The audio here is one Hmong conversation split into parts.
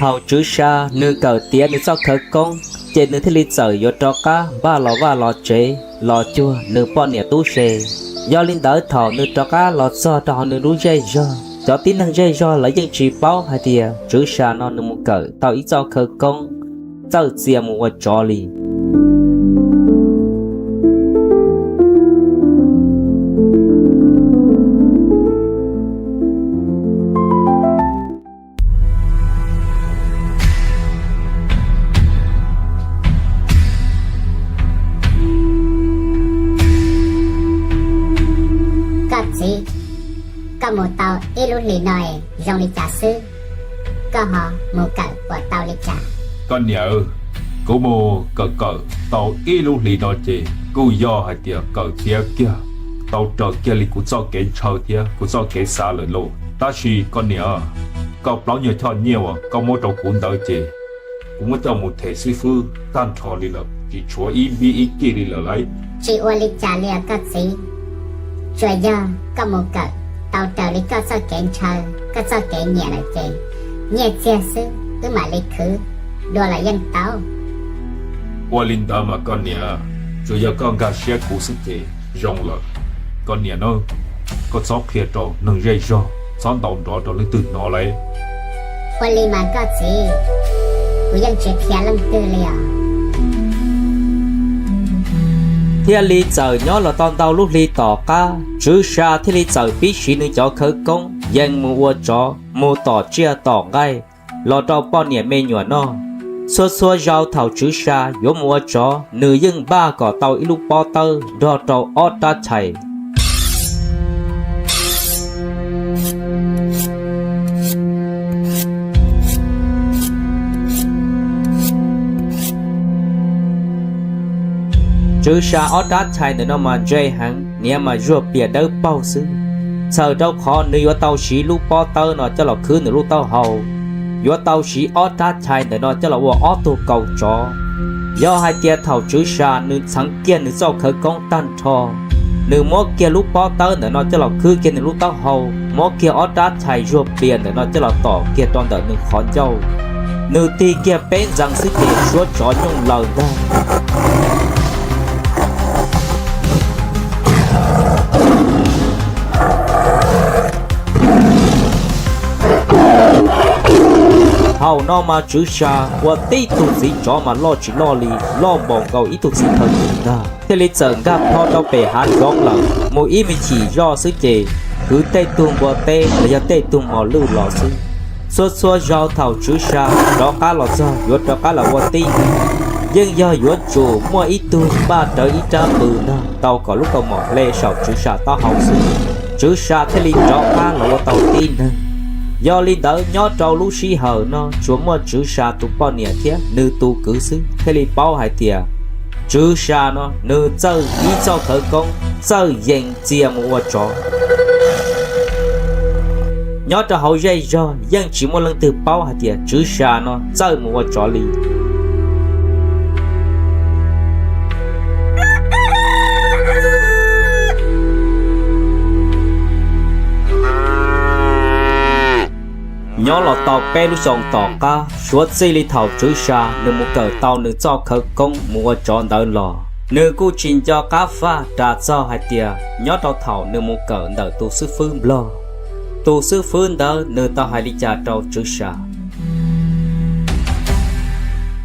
Thaum Tswv Sa nws kawm tiav nws txoj khawv koob, ces nws thiaj li txawm yuav rov qab npaj los vaj los tsev los cuag nws poj niam tub se. Yog li ntawd thaum nws rov qab los txog rau hauv nws lub zej zog, cov tib neeg zej zog lawv yeej tsis paub hais tias Tswv Sa no nws mus kawm tau ib txoj khawv koob txawj txia mus ua tsov li. Koj txiv, koj mus tau ib lub hlis no zoo li cas xwb? Koj ho mus kawm puas tau li cas? Koj niam, kuv mus kawm kawm tau ib lub hlis no ces kuj yog hais tias kawm tiav kiag tau raws kiag li kuv txoj kev ntshaw thiab kuv txoj kev xav lawm lauj. Tab sis koj niam, koj plaub nyuag choj nyiaj uas koj muab rau kuv ntawd ces kuv muab coj mus them xib fwb tag nrho li lawm, tsis tshuav ib npib ib cig li lawm lauj. Tsis ua li cas li os koj txiv, tsuas yog koj mus kawm tau raws li koj txoj kev ntshaw, koj txoj kev nyiam lawm ces nyiaj txiag xwb wb mam li khwv dua los yeej tau. Ua li ntawd mas koj niam, tsuas yog koj nkag siab kuv xwb ces zoo lawm. Koj niam na, koj txhob qhia rau neeg zej zog, txhob ntaus nrov rau leej twg hnov lauj. Ua li mas koj txiv, kuv yeej tsis qhia leej twg li os. Thiaj li txawm nyob los tau ntau lub hli tom qab, Tswv Sa thiaj li txawm pib siv nws cov khawv koob yees mus ua tsov, mus tom tsiaj tom nqaij los rau poj niam me nyuam noj. Txhua txhua zaus thaum Tswv Sa yuav mus ua tsov, nws yeej npaj kom tau ib lub pob tawb nrog rau ob rab chais. Tswv Sa ob rab chais ntawm no mas ntse heev, hniav mas zuag plias dawb paug xwb. Txhawm rau qhov nws yuav tau siv lub pob tawb no coj los khwb nws lub taub hau, yuav tau siv ob rab chais ntawm no coj los ua ob tug kaus tsov. Yog hais tias thaum Tswv Sa nws txheev kiag nws txoj khawv koob tag nrho, nws muab kiag lub pob tawb ntawm no coj los khwb kiag nws lub taub hau, muab kiag ob rab chais zuag plias ntawm no coj los tom kiag rau ntawm nws qhov ncauj, nws tig kiag peb ntxees xwb ces suab tsov nyooj laws ntag. Thaum no mas Tswv Sa ua tib tug txiv tsov mas loj tsis loj li, loj npaum nkaus ib tug txiv thawj ntag, thiaj li txawm nkag plho rau pem hav zoov lawm. Mus ib me chim zoj xwb ces kwv tej tug npua teb los yog tej tug mos lwj los xwb. Txhua txhua zaus thaum Tswv Sa rov qab los txog yuav rov qab los ua tib neeg, yeej yog yuav tsum muaj ib tug npaj rawv ib rab qws ntag tau kom lub kaus mom hle saum Tswv Sa taub hau xwb, Tswv Sa thiaj li rov qab los ua tau tib neeg. Yog li ntawd nyob rau lub sij hawm no tsuas muaj Tswv Sa tus poj niam thiab nws tus kwv xwb thiaj li paub hais tias Tswv Sa no nws txawj ib txoj khawv koob txawj yees txia mus ua tsov. Nyob rau hauv zej zog yeej tsis muaj leej twg paub hais tias Tswv Sa no txawj mus ua tsov li. Nyob los tau peb lub xyoos tom qab, suav txij li thaum Tswv Sa nws mus kawm tau nws txoj khawv koob mus ua tsov ntawd los, nws kuj tsis nco qab faj ras txog hais tias nyob rau thaum nws mus kawm ntawm tus xib fwb nplog, tus xib fwb ntawd nws tau hais li cas rau Tswv Sa.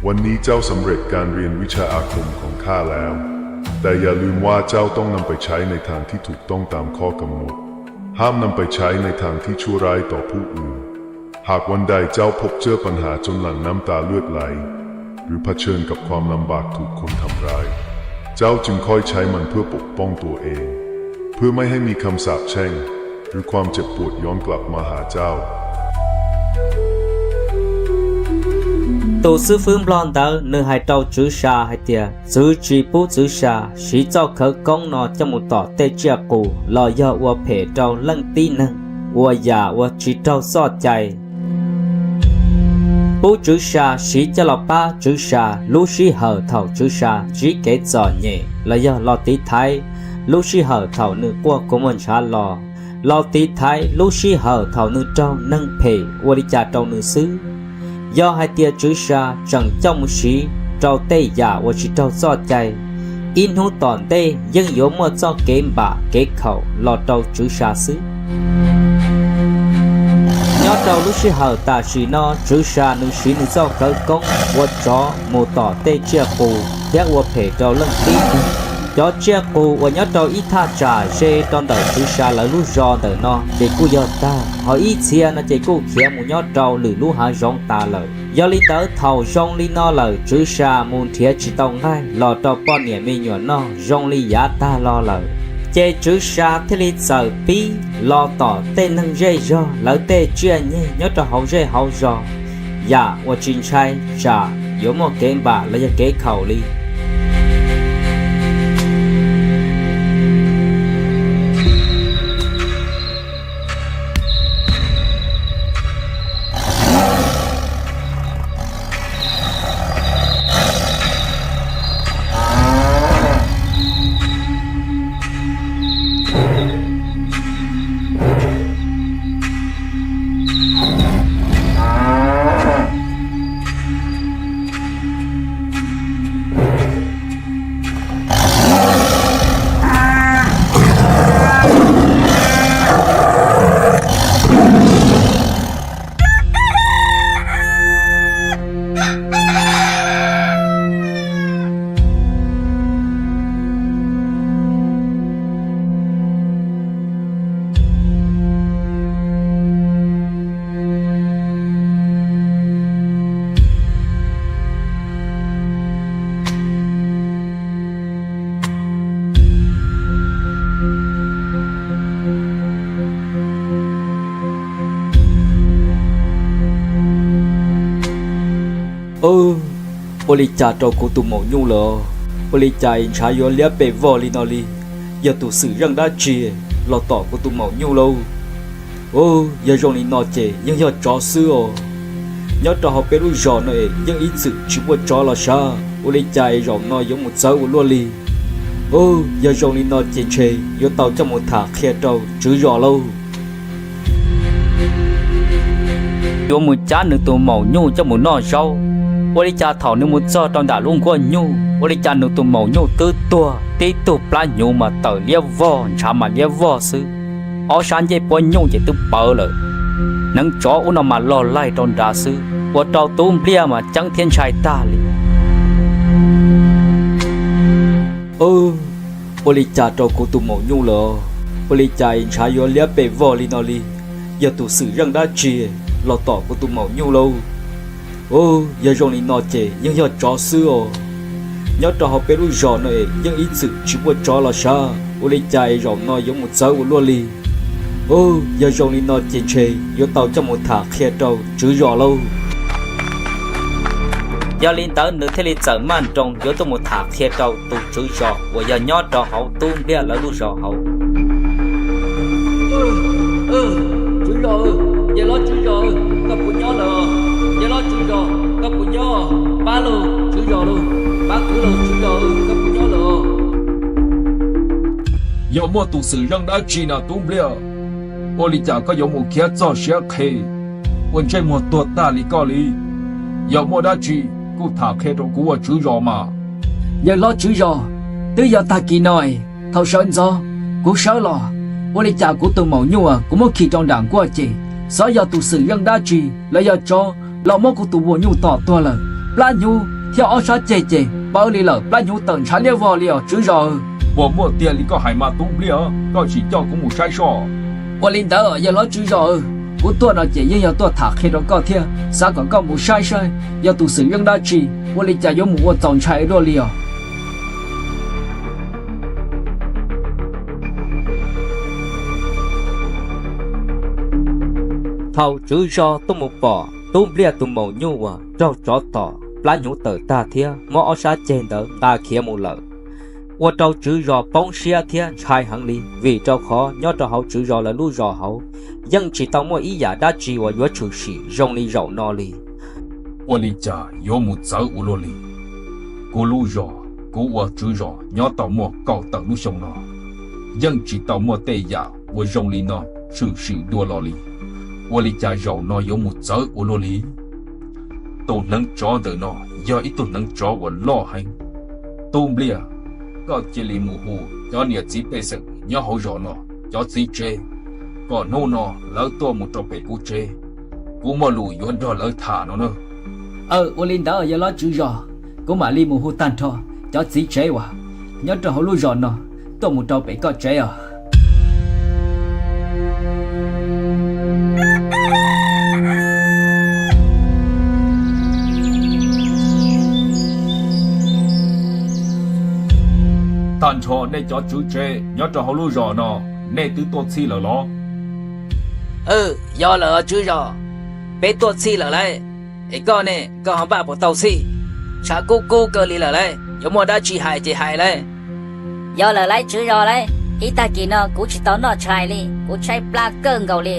วันนี้เจ้าสำเร็จการเรียนวิชาอาคมของข้าแล้ว แต่อย่าลืมว่าเจ้าต้องนำไปใช้ในทางที่ถูกต้องตามข้อกำหนด ห้ามนำไปใช้ในทางที่ชั่วร้ายต่อผู้อื่น หากวันใดเจ้าพบเจอปัญหาจนหลั่งน้ำตาเลือดไหล หรือเผชิญกับความลำบากถูกคนทำร้าย เจ้าจึงค่อยใช้มันเพื่อปกป้องตัวเอง เพื่อไม่ให้มีคำสาปแช่ง หรือความเจ็บปวดย้อนกลับมาหาเจ้า Tus xib fwb nplog ntawd nws hais rau Tswv Sa hais tias txwv tsis pub Tswv Sa siv txoj khawv koob no coj mus tom tej tsiaj qus los yog ua phem rau leej tib neeg, ua yam uas tsis raug txoj cai. Pub Tswv Sa siv coj los pab Tswv Sa lub sij hawm thaum Tswv Sa ntsib kev txom nyem los yog los tiv thaiv lub sij hawm thaum nws quaj kua muag ntshav los, los tiv thaiv lub sij hawm thaum nws raug neeg phem ua li cas rau nws xwb. Yog hais tias Tswv Sa tseem coj mus siv rau tej yam uas tsis raug txoj cai, ib hnub tom ntej yeej yuav muaj txoj kev npam kev khaum los rau Tswv Sa xwb. Nyob rau lub sij hawm tam sim no Tswv Sa nws siv nws txoj khawv koob ua tsov mus tom tej tsiaj qus thiab ua phem rau leej tib neeg. Cov tsiaj qus uas nyob rau ib thaj tsam ze rau ntawm Tswv Sa lawv lub zos ntawm no ces kuj yog tag, ho ib txhia no ces kuj khiav mus nyob rau lwm lub hav zoov tas lawm. Yog li ntawd thaum zoo li no lawm Tswv Sa mus nrhiav tsis tau nqaij los rau poj niam me nyuam noj zoo li yav tag los lawm, ces Tswv Sa thiaj li txawm pib los tom tej neeg zej zog lawv tej tsiaj nyeg nyob rau hauv zej hauv zos, yam uas tsis ntshai tsam yuav muaj kev npam los yog kev khaum li. Ua li cas rau kuv tus maum nyuj lawm? Ua li cas es ntshav yuav liab pes vog li no li? Yog tus xwm yeej dab tsi los tom kuv tus maum nyuj lauj? Yog zoo li no ces yeej yog tsov xwb os. Nyob rau hauv peb lub zos no es yeej ib txwm tsis muaj tsov los sav, ua li cas es zaum no yuav mus txawv ua luaj li? Yog zoo li no ces ntshe yuav tau coj mus tham qhia rau tswv zos lauj. Yuav mus cab nws tus maum nyuj coj mus noj zaub, ua li cas thaum nws mus txog rau ntawm lub nkuaj nyuj, ua li cas nws tus maum nyuj twb tuag tib tug plab hnyuv mas tawm liab vog ntshav mas liab vog xwb. Ob sab ncej puab nyuj ces twb pawv lawm. Hneev tsov ub no mas log laig rau nrad xwb, ua rau Tub Npliaj mas ceeb thiab ntshai tag li. Ua li cas rau kuv tus maum nyuj lawm? Ua li cas es ntshav yuav liab pes vog li no li? Yog tus xwm yeej dab tsi los tom kuv tus maum nyuj lauj? Yog zoo li no ces yeej yog tsov xwb os. Nyob rau hauv peb lub zos no es yeej ib txwm tsis muaj tsov los sav, ua li cas es zaum no yuav mus txawv ua luaj li? Yog zoo li no ces ntshe yuav tau coj mus tham qhia rau tswv zos lauj. Yog li ntawd nws thiaj li txawm maj nroos yuav tuaj mus tham qhia rau tus tswv zos uas yog nyob rau hauv Tub Npliaj lawv lub zos hauv. Tswv zos, yawg hlob tswv zos, koj puas nyob lawm? Yawg hlob tswv zos, koj puas nyob? Pab lauj tswv zos lauj, pab kwv lauj tswv zos, koj puas nyob lawm? Yog muaj tus xwm yeej dab tsi na Tub Npliaj? Ua li cas koj yuav mus khiav txog siav qhe ua ntsej muag tuag tag li koj li? Yog muaj dab tsi kuj tham qhia rau kuv ua tswv zos mas. Yawg hlob tswv zos, twb yog tag kis no es thaum sawv ntxov kuv sawv los, ua li cas kuv tus maum nyuj kuv muab khi rau nram nkuaj ces xyov yog tus xwm yeej dab tsi los yog tsov los muab kuv tus maum nyuj tom tuag lawm. Plab hnyuv thiab ob sab ceg ces pawv li lawm, plab hnyuv tawm ntshav liab vog li os tswv zos. Puas muaj tiag li koj hais mas Tub Npliaj? Koj tsis coj kuv mus saib soj? Ua li ntawd yawg hlob tswv zos, kuv tuaj no ces yeej yog tuaj tham qhia rau koj thiab xav kom koj mus saib saib yog tus xwm yeej dab tsi, ua li cas yuav mus ua txaus ntshai luaj li os. Thaum tswv zos tuaj mus pom Tub Npliaj tus maum nyuj uas raug tsov tom plab hnyuv tawm tag thiab muab ob sab ceg ntawd nqa khiav mus lawm, ua rau tswv zos poob siab thiab ntshai heev li, vim rau qhov nyob rau hauv tswv zos lawv lub zos hauv yeej tsis tau muaj ib yam dab tsi uas yuav tshwm sim zoo li zaum no li. Ua li cas yuav mus txawv ua luaj li? Kuv lub zos, kuv ua tswv zos nyob tau muaj kaum tawm lub xyoo no, yeej tsis tau muaj tej yam uas zoo li no tshwm sim dua los li. Ua li cas zaum no yuav mus txawv ua luaj li? Tus hneev tsov ntawm no yog ib tug hneev tsov uas loj heev. Tub Npliaj, koj cia li mus hu cov niam txiv pej xeem nyob hauv zos no, cov txiv tsev, kom hnub no lawv tuaj mus rau pem kuv tsev. Kuv muaj lus yuav nrog lawv tham no na. Aw, ua li ntawd yog lawv tswv zos, kuv mam li mus hu tag nrho cov txiv tsev uas nyob rau hauv lub zos no tuaj mus rau pem koj tsev os. Tag nrho nej cov tswv tsev nyob rau hauv lub zos no, nej twb tuaj txhij lawm los? Yog lawm tswv zos, peb tuaj txhij lawm lauj. Es koj ne, koj ho npaj puas tau txhij? Tshav kub kub kawg li lawm lauj, yuav muaj dab tsi hais ces hais lauj. Yog lawm lauj tswv zos lauj, ib tag kis no kuv tsis tau noj tshais li, kuv tshaib plab kawg nkaus li.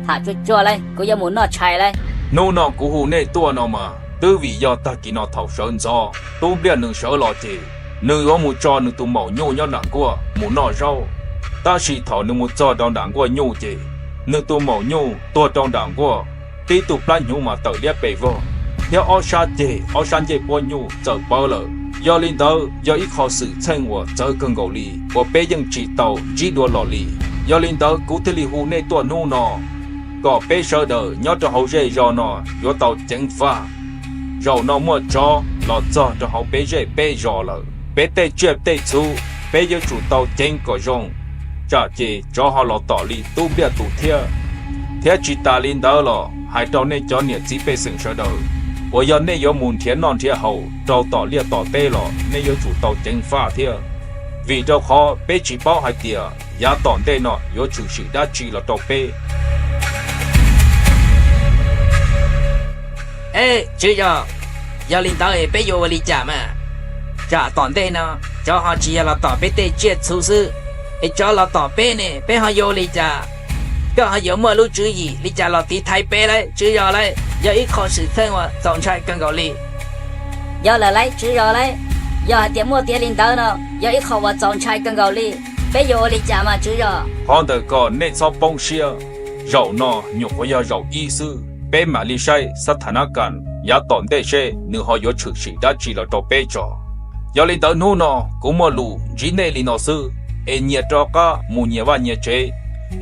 Tham tsuag tsuag lauj, kuv yuav mus noj tshais lauj. Hnub no kuv hu nej tuaj no mas twb vim yog tag kis no thaum sawv ntxov Tub Npliaj nws sawv los ces nws yuav mus tso nws tus maum nyuj nyob nram nkuaj mus noj zaub. Tab sis thaum nws mus txog rau nram nkuaj nyuj ces nws tus maum nyuj tuag rau nram nkuaj, tib tug plab hnyuv mas tawm liab pes vog, thiab ob sab ceg ob sab ncej puab nyuj txawm pawv lawm. Yog li ntawd yog ib qho xwm txheej uas txawv kawg nkaus li uas peb yeej tsis tau ntsib dua los li. Yog li ntawd kuv thiaj li hu nej tuaj hnub no kom peb sawv daws nyob rau hauv zej zos no yuav tau ceev faj. Zaum no muaj tsov los txog rau hauv peb zej peb zos lawm, peb tej tsiaj tej txhu peb yuav tsum tau ceev kom zoo, tsam ces tsov ho los tom li Tub Npliaj tus thiab. Thiab tsis tas li ntawd los hais rau nej cov niam txiv pej xeem sawv daws uas yog nej yuav mus nrhiav noj nrhiav haus rau tom liaj tom teb los nej yuav tsum tau ceev faj thiab, vim rau qhov peb tsis paub hais tias yav tom ntej no yuav tshwm sim dab tsi los rau peb. Ej tswv zos, yog li ntawd es peb yuav ua li cas mas? Tsam tom ntej no tsov ho tsis yog los tom peb tej tsiaj txhu xwb, es tsov los tom peb ne peb ho yuav ua li cas? Koj ho yuav muaj lub tswv yim li cas los tiv thaiv peb lauj tswv zos lauj? Yog ib qho xwm txheej uas txaus ntshai kawg nkaus li. Yog lawm lauj tswv zos lauj, yog hais tias muaj tiag li ntawd no yog ib qho uas txaus ntshai kawg nkaus li. Peb yuav ua li cas mas tswv zos? Qhov ntawm ko nej txhob poob siab, zaum no nyuam qhuav yog zaum ib xwb, peb mam li saib xab tha nab kas yav tom ntej seb nws ho yuav tshwm sim dab tsi los rau peb tso. Yog li ntawd hnub no kuv muaj lus ntsib nej li no xwb, es nyias rov qab mus nyias vaj nyias tsev,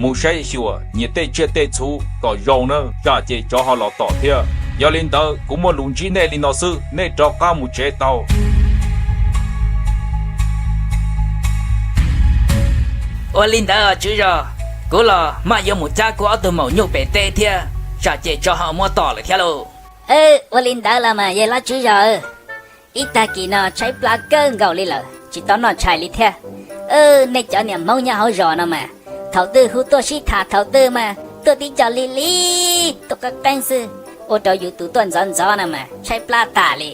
mus saib xyuas nyias tej tsiaj tej txhu kom zoo nawb, tsam ces tsov ho los tom thiab. Yog li ntawd kuv muaj lus ntsib nej li no xwb, nej rov qab mus tsev tau. Ua li ntawd tswv zos, kuv los maj yuav mus cab kuv ob tug maum nyuj pem teb thiab, tsam ces tsov ho muab tom lawm thiab lauj. Ua li ntawd los mas yog lawm tswv zos, ib tag kis no tshaib plab kawg nkaus li lawm tsis tau noj tshais li thiab. Nej cov niam Hmoob nyob hauv zos no mas thaum twg hu tuaj sib tham thaum twg mas tuaj tib co lig lig tuaj qeeb qeeb xwb, ua rau yus tus tuaj ntxov ntxov no mas tshaib plab tas li.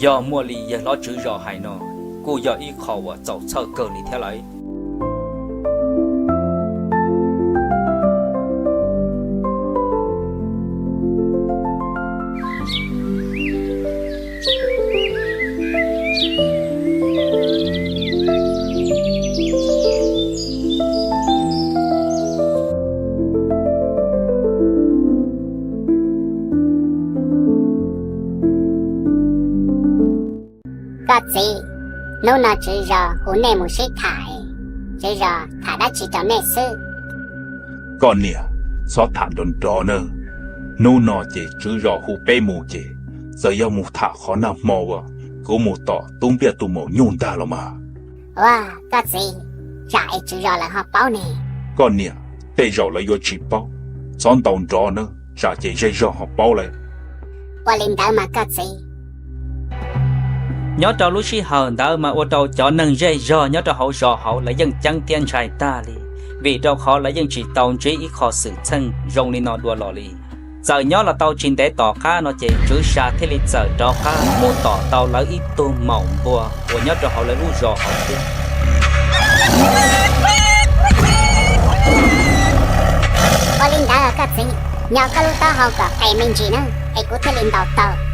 Yog muaj li yawg hlob tswv zos hais no, kuj yog ib qho uas txaus txhawj kawg li thiab lauj. Koj txiv, hnub no tswv zos hu nej mus sib tham, tswv zos tham dab tsi rau nej xwb? Koj niam, txhob tham nrov nrov nawb. Hnub no ces tswv zos hu peb mus ces txawm yog mus tham qhov nag hmo uas kuv mus tom Tub Npliaj tus maum nyuj ntag los mas. Ua, koj txiv, tsam es tswv zos lawv ho paub ne. Koj niam, tej zaum lawv yuav tsis paub, txhob ntaus nrov nawb, tsam ces zej zog ho paub lawm. Ua li ntawd mas koj txiv. Nyob rau lub sij hawm ntawd mas ua rau cov neeg zej zog nyob rau hauv zos hauv lawv yeej ceeb thiab ntshai tag li, vim rau qhov lawv yeej tsis tau ntsib ib qho xwm txheej zoo li no dua los li. Txawm nyob los tau tsis ntev tom qab no ces tswv zos thiaj li txawm rov qab mus tom tau lawv ib tug maum npua uas nyob rau hauv lawv lub zos hauv thiab. Ua li ntawd koj txiv, nyo koj lub taub hau kom qes me ntsis na, es kuv thiaj li ntaus taug.